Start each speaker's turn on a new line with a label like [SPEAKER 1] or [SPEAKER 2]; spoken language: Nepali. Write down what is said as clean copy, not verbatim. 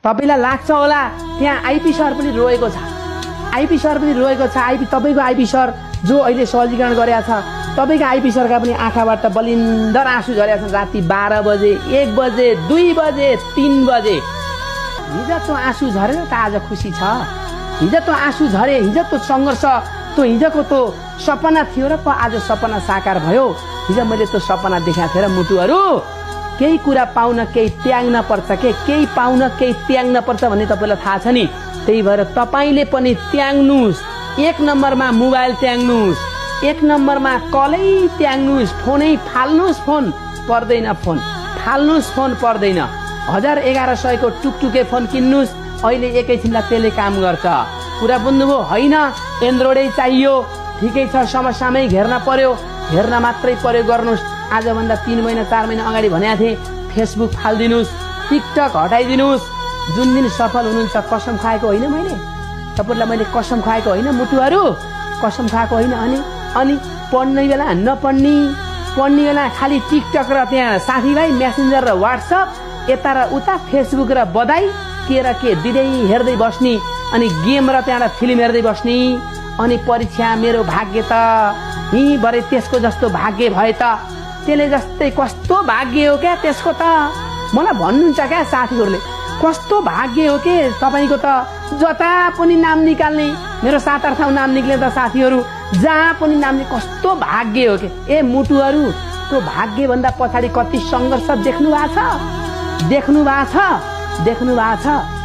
[SPEAKER 1] तपाईलाई लाग्छ होला त्यहाँ आइपी सर पनि रोएको छ, आइपी सर पनि रोएको छ। तपाईको आइपी सर जो अहिले सहजीकरण गरेका छ, तपाईको आइपी सरका पनि आँखाबाट बलिन्दर आँसु झरेका छन्। राति 12 बजे, 1 बजे, 2 बजे, 3 बजे। हिजो त्यो आँसु झरेर त आज खुसी छ। हिजो त्यो आँसु झरे, हिजो त्यो सङ्घर्ष, त्यो हिजोको त्यो सपना थियो र आज सपना साकार भयो। हिजो मैले त्यो सपना देखाएको थिएँ र मुटुहरू केही कुरा पाउन केही त्याग्न पर्छ के, केही पाउन केही त्याग्न पर्छ भन्ने तपाईँलाई थाहा छ नि। त्यही भएर तपाईँले पनि त्याग्नुहोस्। 1 नम्बरमा मोबाइल त्याग्नुहोस्, 1 नम्बरमा कलै त्याग्नुहोस्, फोनै फाल्नुहोस्। फोन पर्दैन, फोन फाल्नुहोस्, फोन पर्दैन। 1000-1100 को टुकटुके फोन किन्नुहोस्, अहिले एकैछिनलाई त्यसले काम गर्छ। कुरा बुझ्नुभयो होइन? एन्ड्रोइडै चाहियो, ठिकै छ, समस्यामै घेर्न पर्यो, हेर्न मात्रै प्रयोग गर्नुहोस्। आजभन्दा 3 महिना 4 महिना अगाडि भनेको थिएँ फेसबुक फालिदिनुहोस्, टिकटक हटाइदिनुहोस्। जुन दिन सफल हुनुहुन्छ, कसम खाएको होइन मैले, तपाईँलाई मैले कसम खाएको होइन मुटुहरू, कसम खाएको होइन। अनि पढ्ने बेला नपढ्ने, पढ्ने बेला खालि टिकटक र त्यहाँ साथीभाइ मेसेन्जर र वाट्सएप, यता र उता फेसबुक र बधाई के र के दिँदै हेर्दै बस्ने, अनि गेम र त्यहाँबाट फिल्म हेर्दै बस्ने। अनि परीक्षा मेरो भाग्य त यहीँ भरे त्यसको जस्तो भाग्य भए त, त्यसले जस्तै कस्तो भाग्य हो क्या त्यसको त। मलाई भन्नुहुन्छ क्या साथीहरूले, कस्तो भाग्य हो के तपाईँको त, जता पनि नाम निकाल्ने। मेरो 7-8 ठाउँ नाम निक्ले त साथीहरू, जहाँ पनि नाम, कस्तो भाग्य हो के। ए मुटुहरू, त्यो भाग्यभन्दा पछाडि कति सङ्घर्ष देख्नु भएको छ, देख्नु भएको छ, देख्नु भएको छ।